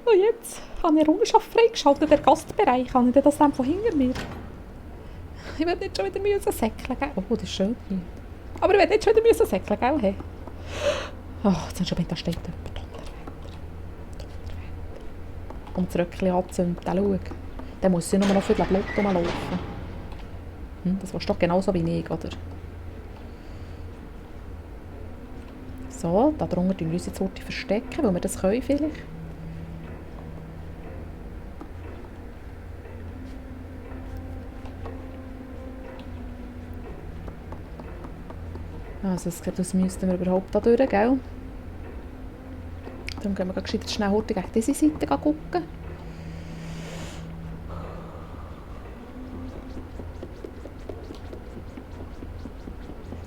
Und jetzt habe ich Errungenschaft freigeschaltet, der Gastbereich. Habe ich das dann von hinter mir? Ich will nicht schon wieder säckeln, gell? Oh, das ist schön hier. Aber ich will nicht schon wieder säckeln, gell? Hey. Oh, jetzt hast du schon da steht jemand. Um das Röckchen anzünden, schau. Dann muss sie nur noch für den Blut rumlaufen. Das willst du doch genauso wie ich, oder? So, da drunter tun wir uns jetzt verstecken, weil wir das können vielleicht. Also das müssten wir überhaupt da durch, gell? Darum gehen wir gescheit schnell hurtig gegen diese Seite gucken.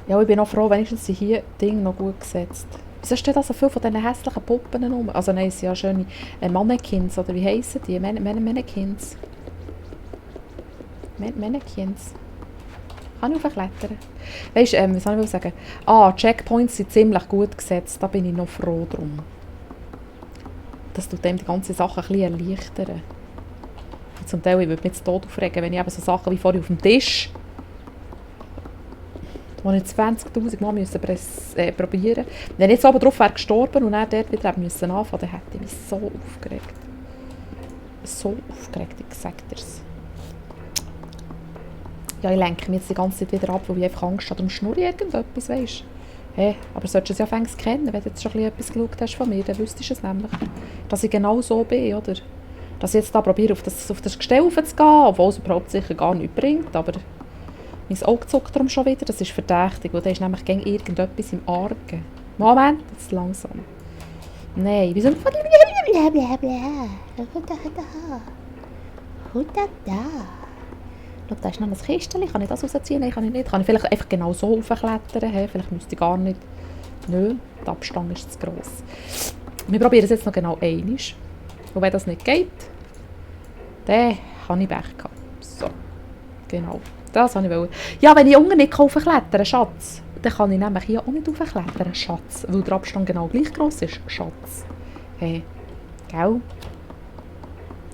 Ja, ich bin auch froh, wenigstens sind hier Dinge noch gut gesetzt. Wieso steht da so viel von diesen hässlichen Puppen rum? Also nein, es sind ja schöne Mannequins, oder wie heissen die? Mannequins. Mannequins. Kann ich aufklettern? Weisst du, was soll ich sagen? Checkpoints sind ziemlich gut gesetzt, da bin ich noch froh drum. Das tut dem die ganze Sache ein bisschen erleichtern. Zum Teil würde ich mich zu Tod aufregen, wenn ich eben so Sachen wie vorhin auf dem Tisch, die ich 20'000 Mal probieren musste. Wenn ich jetzt oben drauf wäre gestorben und dann dort wieder anfangen müssen, dann hätte ich mich so aufgeregt. So aufgeregt, ich sage dir's. Ja, ich lenke mich jetzt die ganze Zeit wieder ab, weil ich einfach Angst habe, darum schnurre ich irgendetwas, weisst du. Hey, aber solltest du es ja fängst kennen, wenn du jetzt schon etwas geschaut hast von mir, dann wüsstest du es nämlich, dass ich genau so bin, oder? Dass ich jetzt da probiere, auf das Gestell raufzugehen, obwohl es überhaupt sicher gar nichts bringt, aber mein Auge zuckt darum schon wieder, das ist verdächtig, weil da ist nämlich gegen irgendetwas im Argen. Moment, jetzt langsam. Nein, wieso... Schau, da ist noch ein Kistchen. Kann ich das rausziehen? Nein, kann ich nicht. Kann ich vielleicht einfach genau so aufklettern? Hey, vielleicht müsste ich gar nicht. Nö, der Abstand ist zu gross. Wir probieren es jetzt noch genau einmal. Und wenn das nicht geht, dann habe ich Pech gehabt. So, genau. Das wollte ich wollen. Ja, wenn ich unten nicht aufklettern, Schatz, dann kann ich nämlich hier auch nicht aufklettern, Schatz. Weil der Abstand genau gleich gross ist, Schatz. Hey, gell?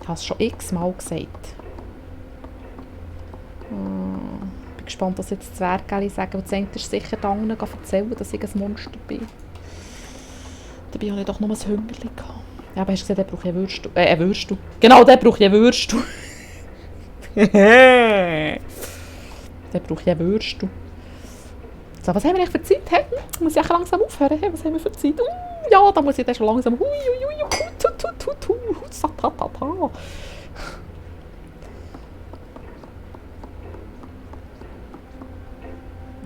Ich habe es schon x-mal gesagt. Ich bin gespannt, was jetzt die Zwergeli sagen. Und das ist sicher den anderen erzählen, dass ich ein Monster bin. Dabei habe ich doch nur ein Hüngerchen gehabt. Ja, aber hast du gesehen, der braucht ja Würstel. Würstel. Genau, der braucht ja Würstel. Der braucht ja Würstel. So, was haben wir eigentlich für Zeit? Hey, muss ich langsam aufhören? Hey, was haben wir für Zeit? Ja, da muss ich dann schon langsam...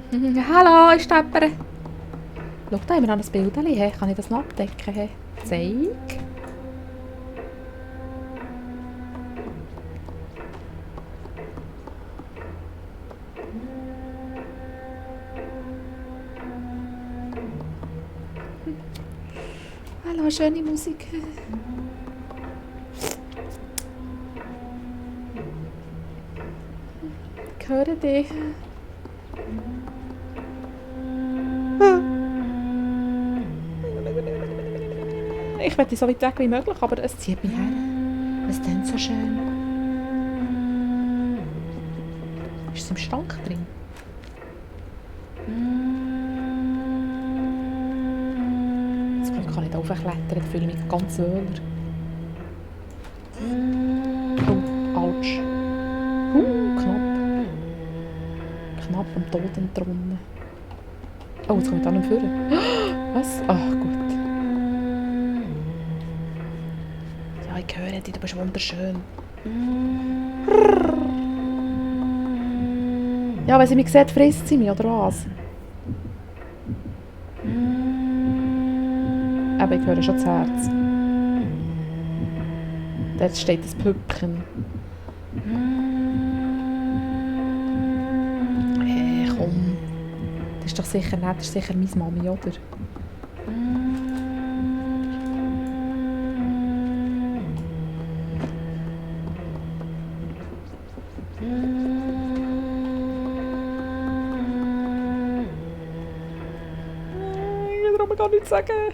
Hallo, ist da jemand? Schau, da haben wir noch ein Bild. Hey. Kann ich das noch abdecken? Hey? Zeig. Hallo, schöne Musik. Ich höre dich. Ich möchte so weit weg wie möglich, aber es zieht mich her. Es ist denn so schön. Ist es im Schrank drin? Zum Glück kann ich da hochklettern, fühle ich mich ganz wohl. Oh, ouch. Knapp. Knapp am Tod entronnen. Oh, jetzt komme ich da nicht führen. Was? Ach, gut. Ja, ich höre dich, du bist wunderschön. Ja, wenn sie mich sieht, frisst sie mich, oder was? Aber ich höre schon das Herz. Dort steht das Püppchen. Hey, komm. Das ist doch sicher nett, das ist sicher meine Mami, oder? Ich kann gar nichts sagen.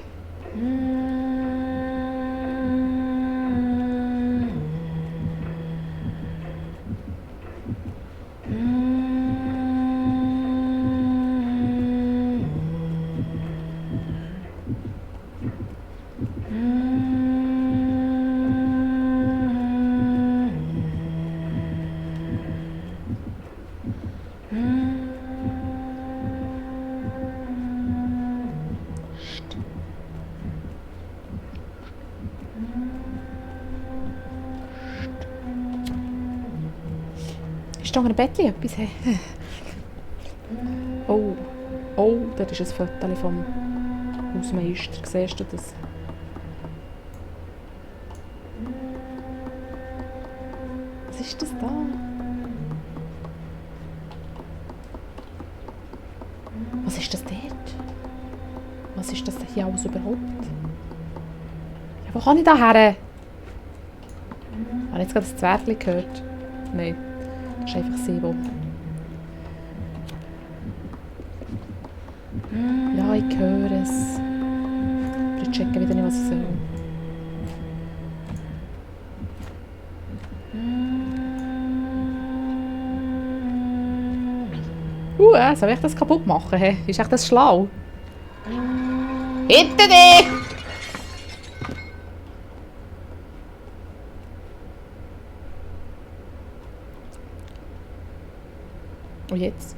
Ist da unter dem Bettchen etwas? Hä? Oh. Oh, da ist ein Foto vom Hausmeister. Siehst du das? Was ist das da? Was ist das dort? Was ist das hier alles überhaupt? Ja, wo kann ich da her? Habe ich jetzt gerade das Zwergchen gehört? Nein, das ist einfach sie, wo... Ja, ich höre es. Aber ich checke wieder nicht, was ich soll. Soll ich das kaputt machen? Hey? Ist echt das schlau? Hinter dich! Und jetzt?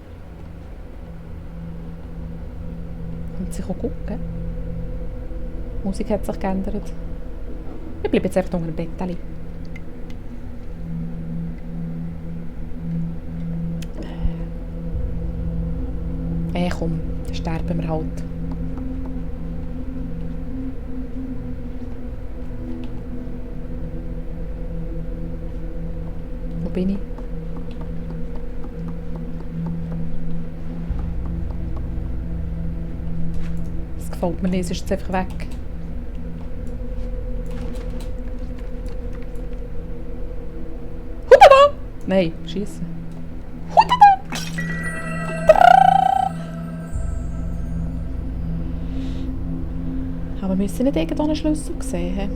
Und sich auch gucken. Die Musik hat sich geändert. Ich bleibe jetzt einfach unter dem Bettchen. Komm, dann sterben wir halt. Wo bin ich? Das gefällt mir nicht, es ist jetzt einfach weg. Hudada! Nein, schiessen. Aber wir müssen nicht irgendwo einen Schlüssel sehen haben.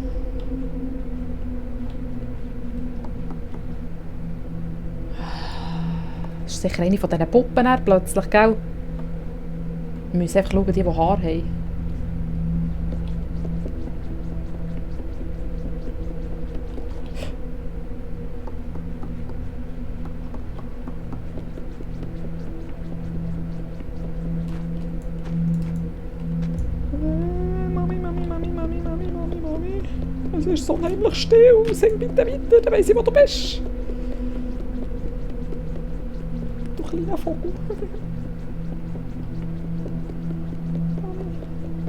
Das ist sicher eine von diesen Puppen plötzlich, gell? Wir müssen einfach schauen, die Haare haben. Es ist so heimlich still. Sing bitte weiter, dann weiss ich, wo du bist. Du kleiner Vogel.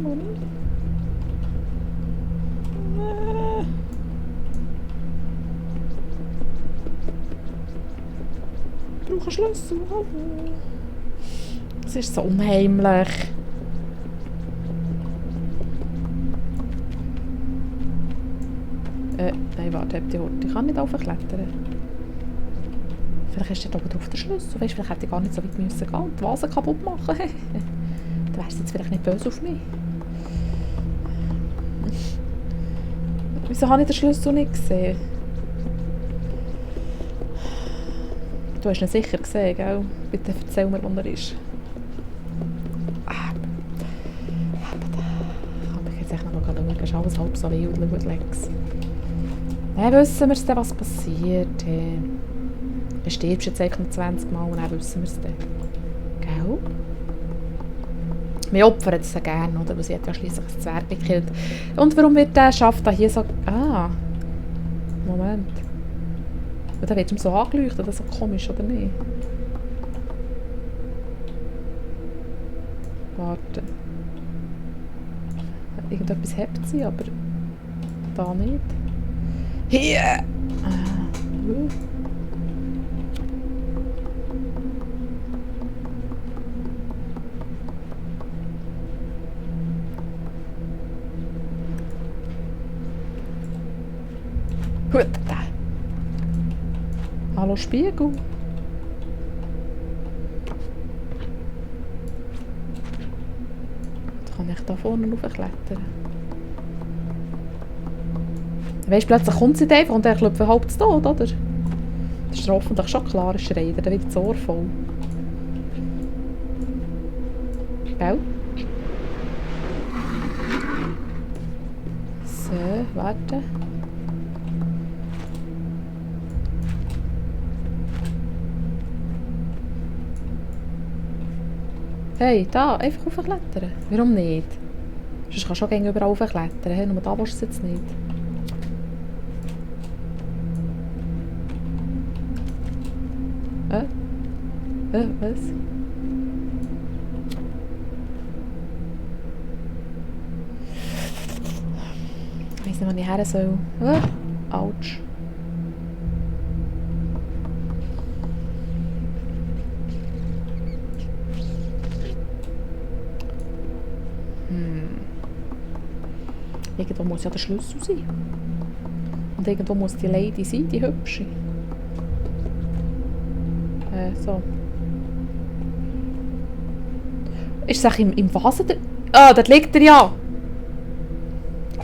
Mami. Ich brauche einen Schlüssel. Es ist so unheimlich. Nein, warte, ich kann nicht aufklettern. Vielleicht ist da oben drauf der Schlüssel. Weißt, vielleicht hätte ich gar nicht so weit müssen gehen und die Vase kaputt machen. Dann wärst du jetzt vielleicht nicht böse auf mich. Wieso habe ich den Schlüssel nicht gesehen? Du hast ihn sicher gesehen, gell? Bitte erzähl mir, wo er ist. Ich kann jetzt echt noch mal schauen. Es ist alles halb so wild. Schau, Lex. Dann wissen wir dann, was passiert. Du stirbst jetzt eigentlich noch 20 Mal und dann wissen wir es dann. Gell? Wir opfern es ja gerne, oder? Weil sie hat ja schliesslich ein Zwerg gekillt. Und warum wird der Schaft da hier so... Ah! Moment. Und dann wird ihm so angeleuchtet, das ist so komisch, oder nicht? Warte. Irgendetwas hebt sie, aber... da nicht. Hier! Gut, da. Hallo Spiegel. Jetzt kann ich da vorne raufklettern. Weisst, plötzlich kommt sie einfach und er klopft halb zu tot, oder? Das ist hoffentlich schon klar, schreit er dann wieder das Ohr voll. Gell? So, warte. Hey, da, einfach raufklettern. Warum nicht? Sonst kannst du auch überall raufklettern. Hey, nur da willst du es jetzt nicht. Was? Ich weiss nicht, wo ich her soll. Autsch. Irgendwo muss ja der Schlüssel sein. Und irgendwo muss die Lady sein, die hübsche. So. Ist es im Vasen drin? Ah, dort liegt er ja!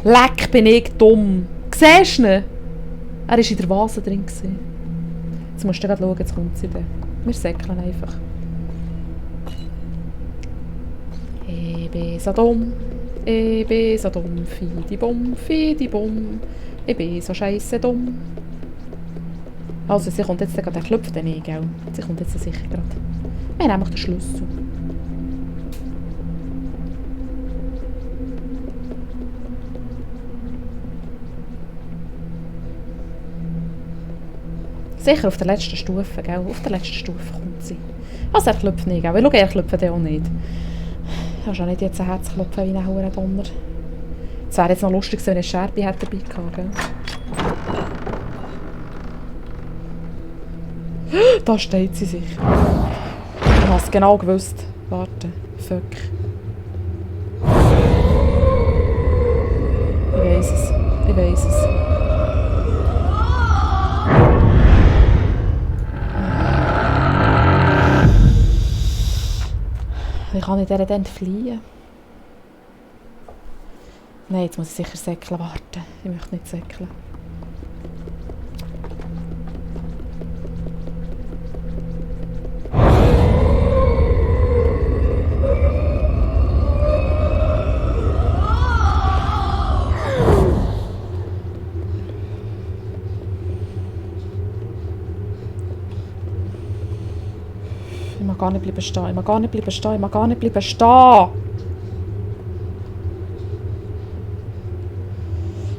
Leck, bin ich dumm! Siehst du ihn? Er war in der Vase drin. Jetzt musst du gerade schauen, jetzt kommt sie dann. Wir säckeln einfach. Ich bin so dumm. Ich bin so dumm. Fidi-Bum, Fidi-Bum. Ich bin so scheisse dumm. Also, sie kommt jetzt gerade, der klopft dann nicht, gell? Sie kommt jetzt sicher gerade. Wir haben nämlich den Schlüssel. Sicher auf der letzten Stufe, gell? Auf der letzten Stufe kommt sie. Also, er klopft nicht, gell? Schau, er klopft dann auch nicht. Ich habe schon nicht jetzt ein Herz klopfen wie ein Huren-Donner. Es wäre jetzt noch lustig, wenn ich eine Scherbe hätte dabei gehabt, gell? Da steht sie sicher. Ich habe es genau gewusst. Warte. Fuck. Ich weiss es. Ich weiss es. Ich kann nicht dieser entfliehen. Nein, jetzt muss ich sicher säckeln. Warten. Ich möchte nicht säckeln. Ich mag gar nicht bleiben stehen. Ich mag gar nicht bleiben stehen. Ich mag gar nicht bleiben stehen.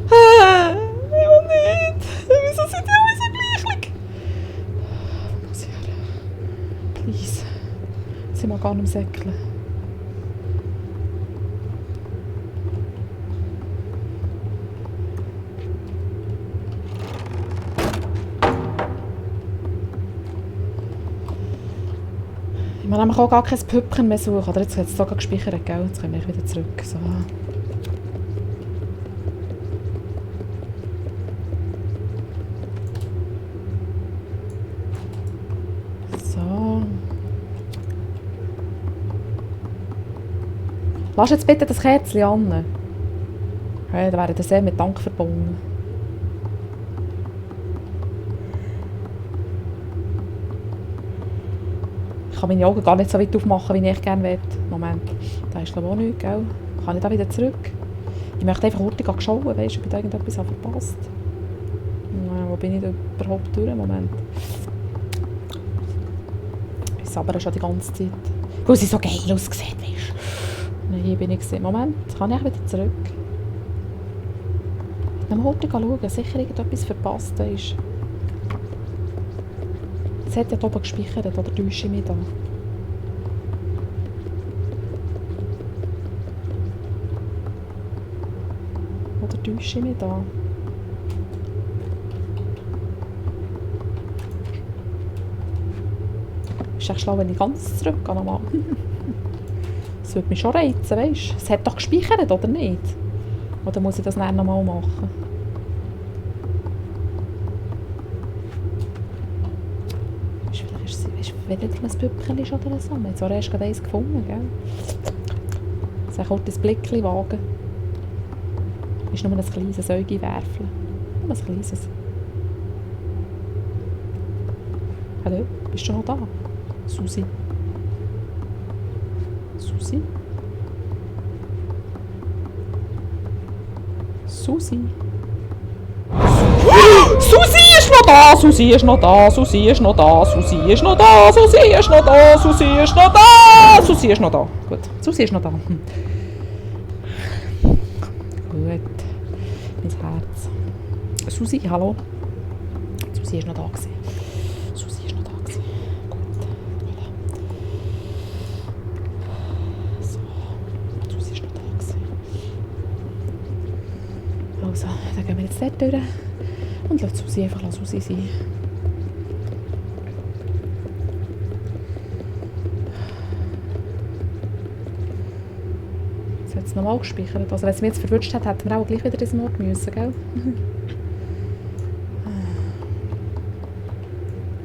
Ich will nicht. Wieso sind die alle so gleich? Wo muss ich her? Please. Sie mag gar nicht mehr säckeln. Ich muss nämlich auch gar kein Püppchen mehr suchen. Oder jetzt hat es sogar gespeichert, gell? Jetzt können wir wieder zurück. So. So. Lass jetzt bitte das Kerzchen an. Hey, da wäre das sehr mit Dank verbunden. Ich kann meine Augen gar nicht so weit aufmachen, wie ich gerne will. Moment, da ist glaube ich auch nichts, gell? Kann ich da wieder zurück? Ich möchte einfach hurtig schauen, weißt du, ob ich da irgendetwas verpasst habe. Wo bin ich da überhaupt durch? Moment. Ich sabbere schon die ganze Zeit. Weil sie so geil aussieht, weißt du. Nein, hier bin ich gesehen. Moment, kann ich wieder zurück? Dann hurtig schauen, sicher irgendetwas verpasst ist. Es hat ja hier oben gespeichert, oder täusche ich mich da? Oder täusche ich mich da? Ist echt schlau, wenn ich ganz zurückgehe nochmal. Das würde mich schon reizen, weißt du? Es hat doch gespeichert, oder nicht? Oder muss ich das dann nochmal machen? Wenn nicht ein Püppchen ist oder so. Wir haben zwar erst gerade eins gefunden, gell? So ein kurzes Blickchen wagen. Ist nur ein kleines Säugewärfchen. Nur ein kleines. Hallo? Bist du noch da? Susi? Susi? Susi? Susi ist noch da, Susi ist noch da, Susi ist noch da, Susi ist noch da, Susi ist noch da, Susi ist noch da, Susi ist noch da. Gut, Susi ist noch da. Gut, mein Herz. Susi, hallo. Susi ist noch da gewesen. Susi ist noch da gewesen. Gut, voilà. Also, dann gehen wir jetzt dort durch und lassen Susi einfach Susi sein. Jetzt hat es nochmal gespeichert. Also wenn es mich jetzt verwünscht hat, hätten wir auch gleich wieder diesen Ort müssen, gell?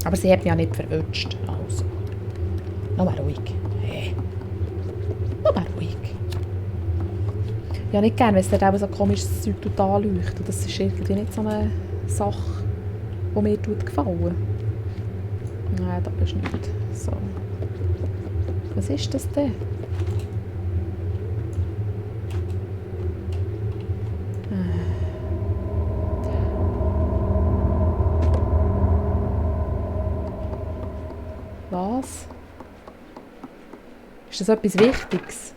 Aber sie hat mich ja nicht verwünscht. Also. Nochmal ruhig. Hey. Nochmal ruhig. Ja, nicht gerne, wenn es dort auch so komisches Zeug anleuchtet. Das ist irgendwie nicht so eine Sache, die mir gefallen. Nein, das ist nicht. So. Was ist das denn? Was? Ist das etwas Wichtiges?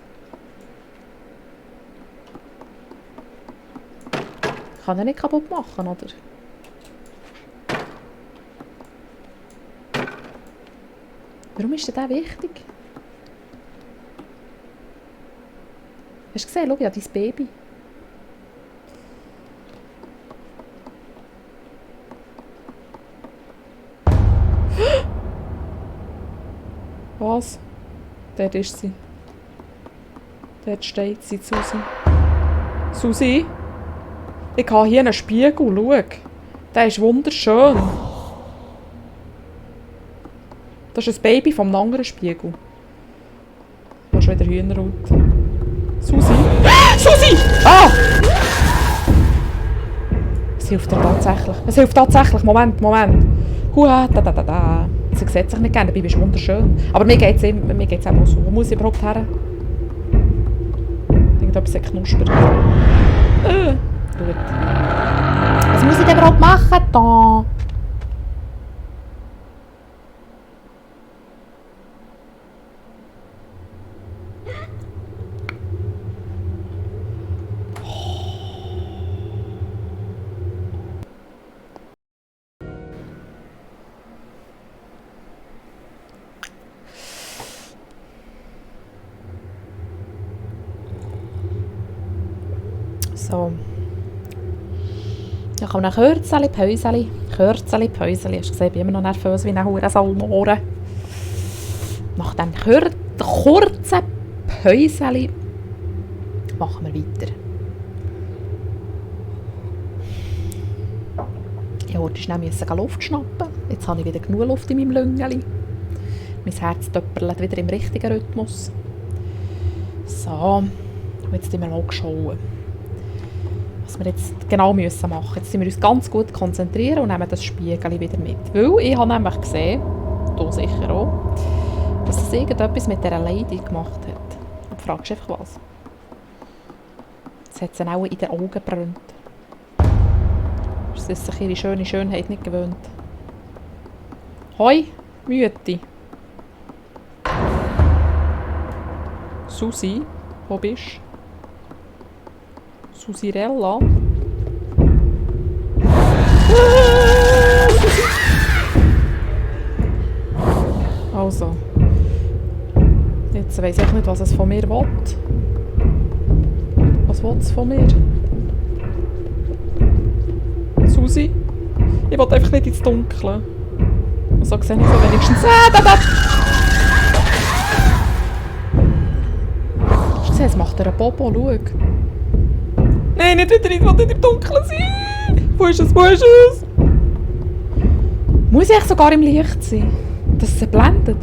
Kann er nicht kaputt machen, oder? Warum ist denn der wichtig? Hast du gesehen? Schau ja, dein Baby. Was? Dort ist sie. Dort steht sie, Susi. Susi? Ich habe hier einen Spiegel, schau. Der ist wunderschön. Das ist ein Baby vom anderen Spiegel. Da ist wieder Hühnerhaut. Susi? Susi! Ah! Es hilft dir tatsächlich. Es hilft tatsächlich. Moment. Hua, da. Sie sieht sich nicht gerne, der Baby ist wunderschön. Aber mir geht es auch so. Wo muss ich überhaupt her? Irgendetwas hat knuspert. Gut. Was muss ich denn überhaupt machen da? So. Ja, kommt ein Kürzeli, Päuseli. Kürzeli, Päuseli. Hast du gesehen, ich bin immer noch nervös wie ein Hurensalmohren. Nach dem kurzen Päuseli machen wir weiter. Ich wollte schnell Luft schnappen. Jetzt habe ich wieder genug Luft in meinem Lüngeli. Mein Herz töpperlet wieder im richtigen Rhythmus. So, und jetzt sind wir mal schauen, was wir jetzt genau machen müssen. Jetzt müssen wir uns ganz gut konzentrieren und nehmen das Spiegel wieder mit. Weil ich habe nämlich gesehen, du sicher auch, dass es irgendetwas mit dieser Lady gemacht hat. Und du fragst einfach was. Es hat sie auch in den Augen gebrannt. Sie ist sich ihre schöne Schönheit nicht gewöhnt. Hoi, Mütti. Susi, wo bist du? Susirella? Also. Jetzt weiss ich nicht, was es von mir will. Was will es von mir? Susi? Ich will einfach nicht ins Dunkle. Und so sehe ich so wenigstens... Es macht er einen Bobo, schau. Nein, nicht wieder, ich will nicht im Dunkeln sein. Wo ist es? Muss ich sogar im Licht sein? Dass es sie blendet?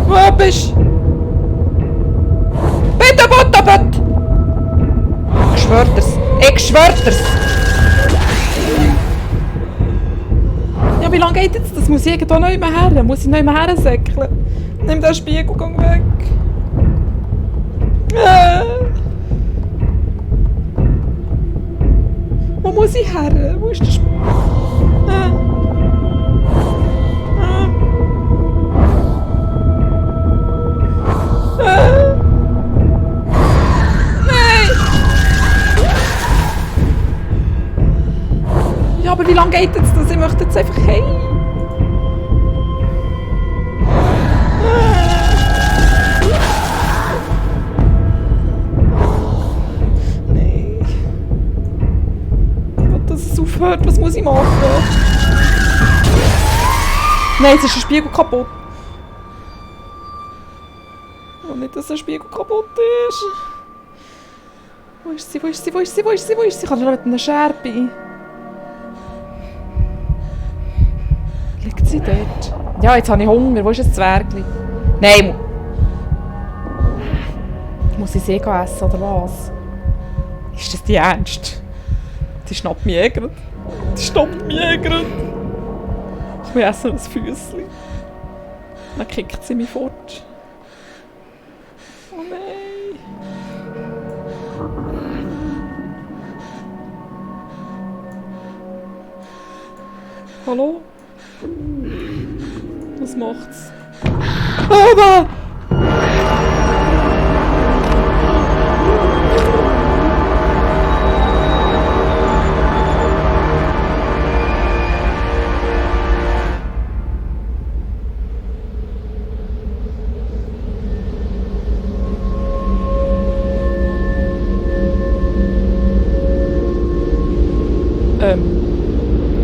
Wo bist du? Bitte! Ich schwör dir's! Ja, wie lange geht jetzt das? Muss ich irgendwo nicht mehr her? Muss ich nicht mehr hersäckeln? Nimm den Spiegel, geh weg! Wo muss ich her? Wo ist der Spiegel? Nein! Ja, aber wie lange geht jetzt das? Ich möchte jetzt einfach heim. aufhört. Was muss ich machen? Nein, jetzt ist der Spiegel kaputt. Oh, nicht, dass der Spiegel kaputt ist. Wo ist sie? Wo ist sie? Wo ist sie? Wo ist sie? Wo ist sie? Kann ich noch mit einer Scherbe? Liegt sie dort? Ja, jetzt habe ich Hunger. Wo ist das Zwergli? Nein! Muss ich sie essen, oder was? Ist das die Ernst? Die schnappt mich gerade. Die schnappt mich gerade. Ich will essen ein Füßchen. Dann kickt sie mich fort. Oh nein. Hallo? Was macht's? Aber!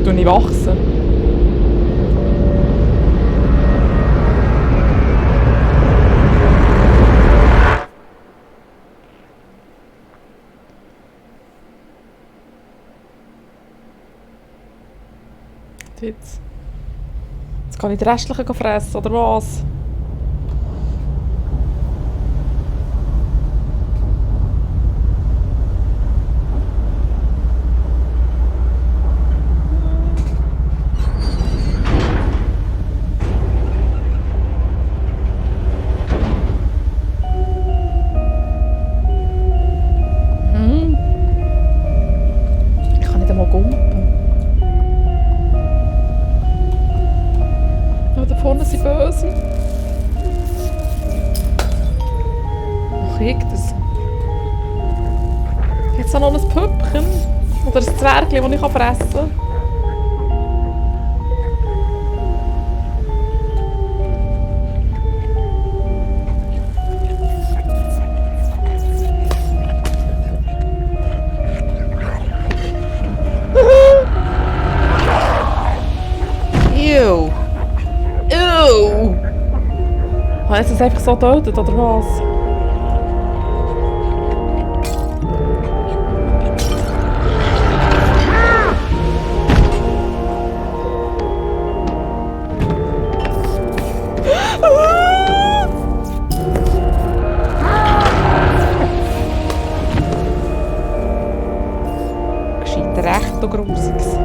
Du nicht wachsen. Jetzt kann ich die restlichen fressen, oder was? Ich kann nicht einmal gumpen. Ja, da vorne sind Böse. Wo kriegt es? Jetzt noch ein Püppchen. Oder ein Zwergchen, das ich fressen kann. Ew. Ew. Hat es einfach so getötet, oder was? Gescheit recht Grusiges.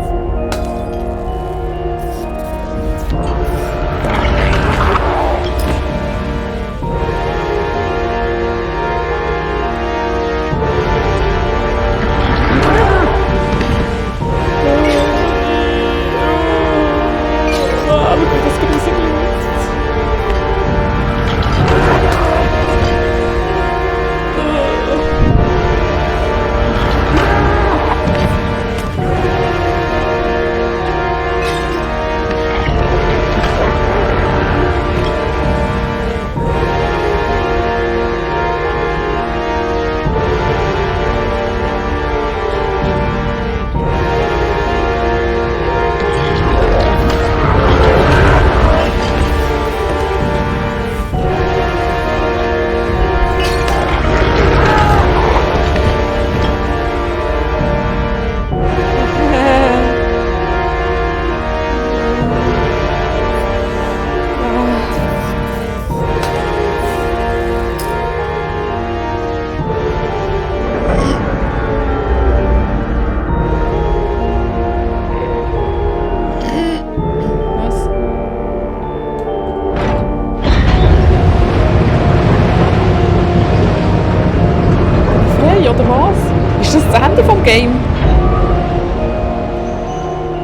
Oder was? Ist das das Ende vom Game?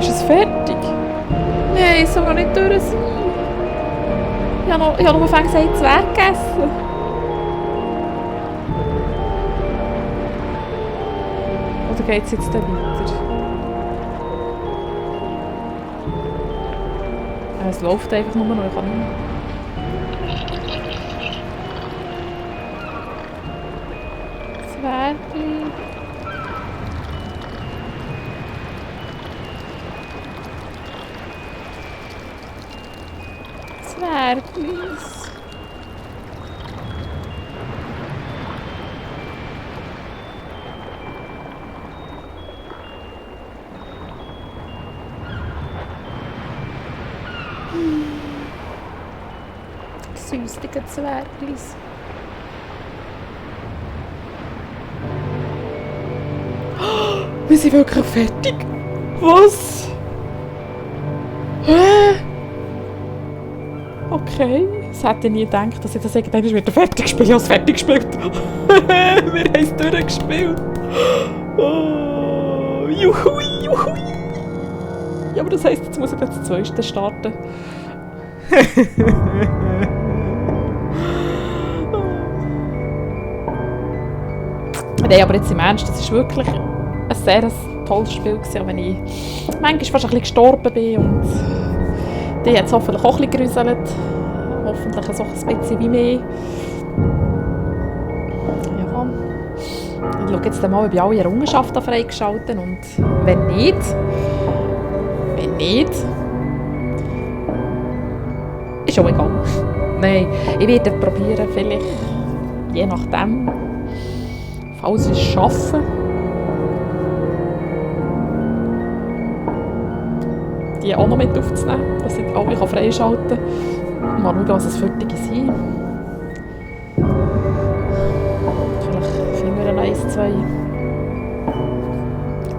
Ist es fertig? Nein, es soll noch nicht durch sein. Ich habe nur gesagt, es weggegessen. Oder geht es jetzt dann weiter? Es läuft einfach nur noch. Ich kann nicht. Zwergli. Zwerglis. Süßliche Zwerglis. Wir sind wirklich fertig. Was? Hä? Okay. Das hätte ich nie gedacht, dass ich das irgendwann wieder fertig spiele. Ich habe es fertig gespielt. Wir haben es durchgespielt. Oh, juhui, juhui. Ja, aber das heisst, jetzt muss ich das zweite starten. Nein, aber jetzt im Ernst, das ist wirklich ein sehr tolles Spiel gewesen, auch wenn ich manchmal fast ein bisschen gestorben bin und die hat es hoffentlich auch ein bisschen gerüsselt. Hoffentlich so ein bisschen wie mich. Ja. Ich schaue jetzt mal, ob ich alle Errungenschaften freigeschaltet und wenn nicht, ist auch egal. Nein, ich werde probieren, vielleicht, je nachdem, falls ich es schaffe, die auch noch mit aufzunehmen, dass ich alle freischalten kann. Mal schauen, was es für die sind. Vielleicht finden wir noch 1, 2.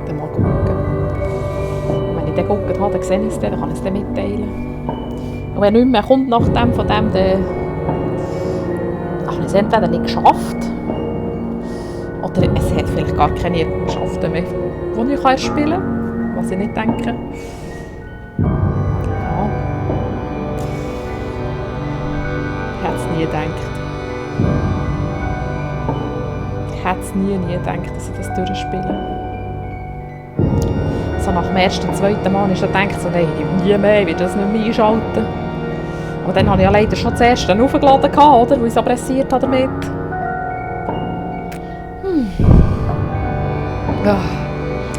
Dann mal gucken. Und wenn ich dann geguckt habe, dann sehe ich es dann kann ich es dann mitteilen. Und wenn nichts mehr kommt nach dem, von dem, dann habe ich es entweder nicht geschafft, oder es hat vielleicht gar keine Errungenschaften mehr, die ich erspielen kann, was ich nicht denke. Ja. Ich hätte es nie gedacht. Ich hätte es nie gedacht, dass ich das durchspiele. So nach dem ersten, zweiten Mal habe ich schon gedacht, so, nein, nie mehr, ich will das nicht mehr einschalten. Aber dann hatte ich ja leider schon das erste aufgeladen, oder? Weil ich es so pressiert habe damit. Ja,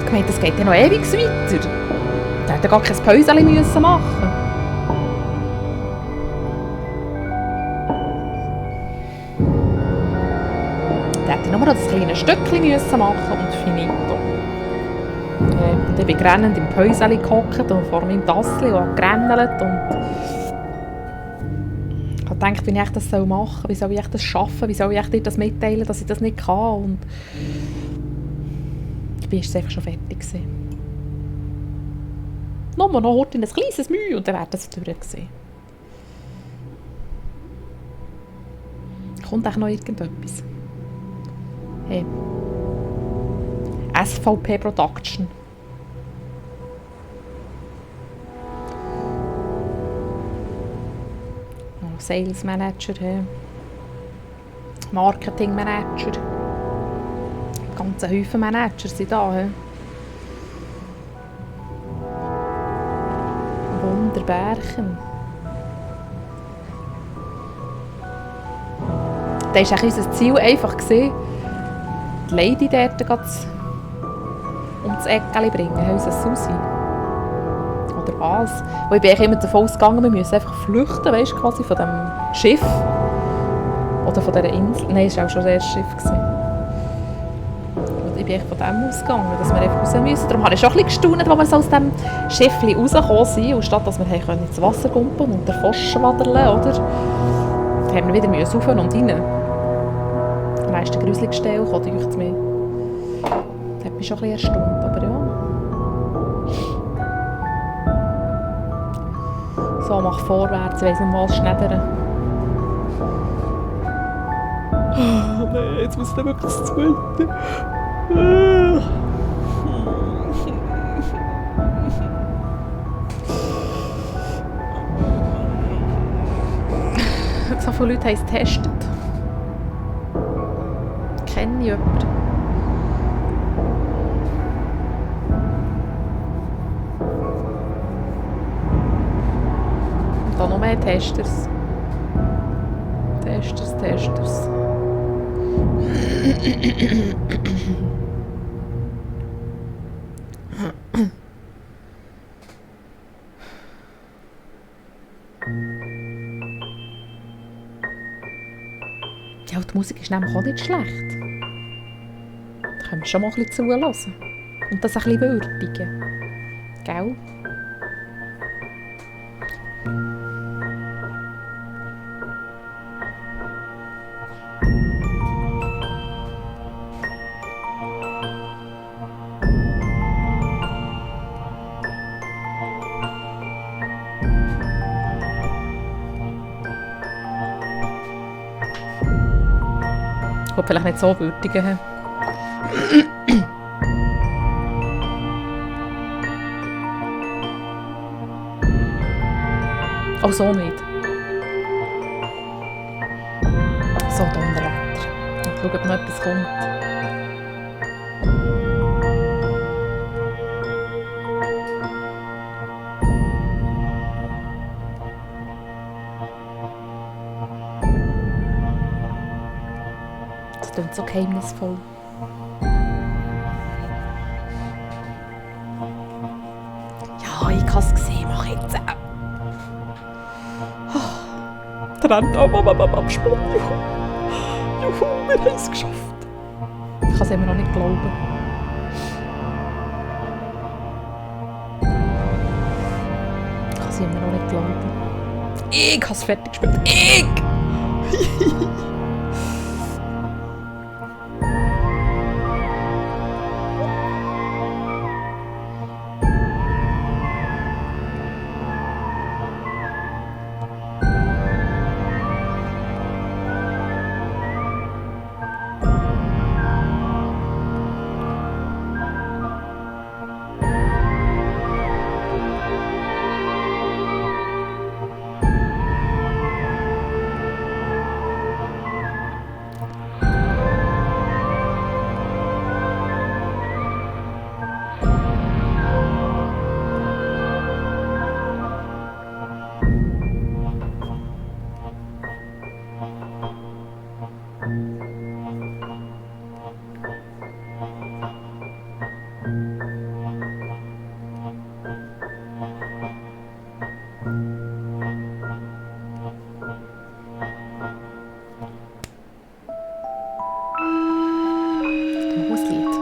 ich meinte, das geht ja noch ewig weiter. Da hätte gar kein Päuschen müssen machen. Da hätte ich nur noch das kleine Stückchen müssen machen und finito. Und ich bin grennend im Päuschen gehockt und vor meinem Tassel und gerennelt und ich habe gedacht, wie ich das machen soll, wie soll ich das schaffen, wie soll ich dir das mitteilen, dass ich das nicht kann. Und ich war einfach schon fertig gewesen. Noch heute ein kleines Mühe und dann wäre das durch gewesen. Kommt auch noch irgendetwas? Hey. SVP Production. Sales Manager, Marketing Manager. Ganze Haufen Manager sind da. Wunderbärchen. Da war unser Ziel einfach, die Lady dort um das Eckchen bringen, unser Susi. Oder was? Und ich bin immer davon ausgegangen, wir müssen einfach flüchten, weißt du, quasi von dem Schiff. Oder von dieser Insel. Nein, es war auch schon das erste Schiff. Und ich bin von dem ausgegangen, dass wir einfach raus müssen. Darum habe ich schon ein bisschen gestaunt, als wir so aus dem Schiff rausgekommen sind. Und statt dass wir ins Wasser kumpen und den Fosch schwaddeln, oder? Haben wir wieder rauf und rein. Am meisten gruselige Stelle kam, denke ich mir. Das hat mich schon ein bisschen erstaunt, aber ja. So, mach vorwärts, ich weiss nicht mal schneidern. Oh nein, jetzt muss ich dann wirklich das Zweite. So viele Leute haben es getestet. Kenne ich jemanden? Und da noch mehr Testers. Testers. Die Musik ist nämlich auch nicht schlecht. Da können wir schon mal ein bisschen zuhören. Und das ein bisschen würdigen. Gell? Ich will vielleicht nicht so würdigen. Auch so nicht. So Donnerwetter. Und schauen, ob noch etwas kommt. Das klingt so geheimnisvoll. Ja, ich habe es gesehen, mach jetzt. Trend am Sport. Juhu, wir haben es geschafft. Ich kann es immer noch nicht glauben. Ich kann es immer noch nicht glauben. Ich habe es fertig gespielt. Ich! Hauslied.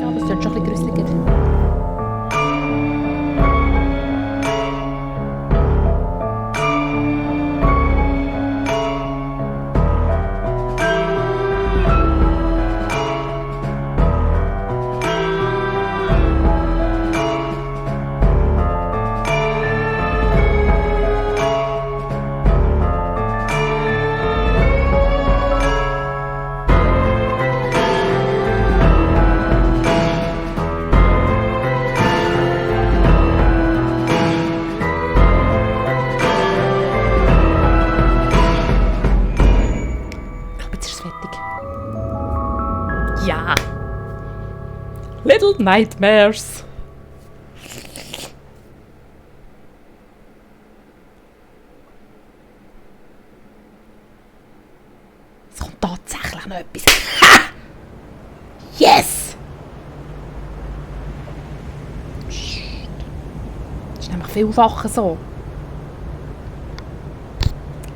Ja, das klingt schon ein bisschen gruseliger. Ja. Little Nightmares. Es kommt tatsächlich noch etwas. Ha! Yes! Psst. Das ist nämlich vielfach so.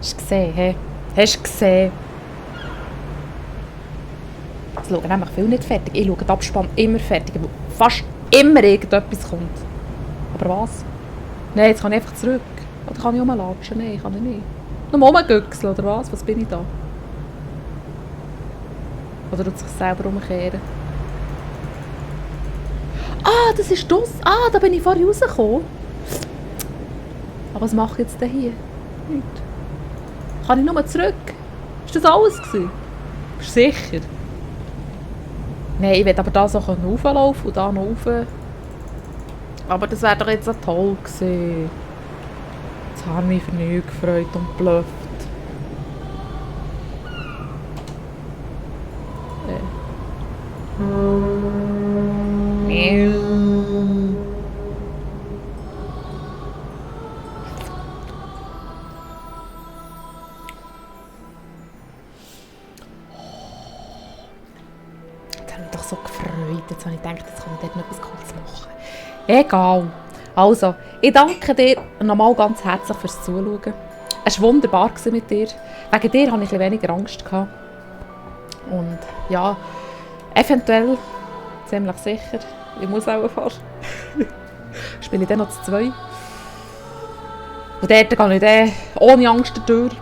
Hast du gesehen, hä? Hast du gesehen? Ich schaue nämlich viel nicht fertig. Ich schaue den Abspann immer fertig, weil fast immer irgendetwas kommt. Aber was? Nein, jetzt kann ich einfach zurück. Oder kann ich rumlatschen? Nein, kann ich nicht. Nur rumgüchseln, oder was? Was bin ich da? Oder tut sich selber umkehren? Ah, das ist das. Ah, da bin ich vorher rausgekommen. Aber was mache ich jetzt denn hier? Nichts. Kann ich nur zurück? Ist das alles gewesen? Bist du sicher? Nein, ich will aber da so rauflaufen und da noch rauf. Aber das wäre doch jetzt auch toll gewesen. Jetzt habe ich mich für nichts gefreut und blöfft. Jetzt habe ich mich doch so gefreut. Jetzt habe ich gedacht, jetzt kann ich dort noch etwas Cooles machen. Egal. Also, ich danke dir nochmal ganz herzlich fürs Zuschauen. Es war wunderbar mit dir. Wegen dir hatte ich ein bisschen weniger Angst gehabt. Und ja, eventuell, ziemlich sicher, ich muss auch fahren. Spiele ich dann noch zu 2. Und dort gehe ich dann ohne Angst durch.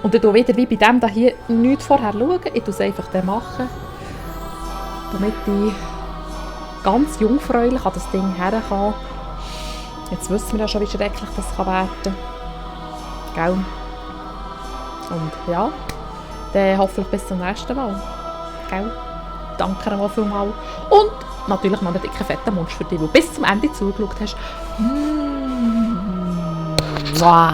Und ich schaue wieder wie bei dem hier nichts vorher schauen. Ich tue es einfach dann machen. Damit ich ganz jungfräulich an das Ding herkomme. Jetzt wissen wir ja schon, wie schrecklich das werden kann. Gell? Und ja, dann hoffentlich bis zum nächsten Mal. Gell? Danke nochmal vielmals. Und natürlich noch einen dicken, fetten Mund für dich, der bis zum Ende zugeschaut hast. Wow.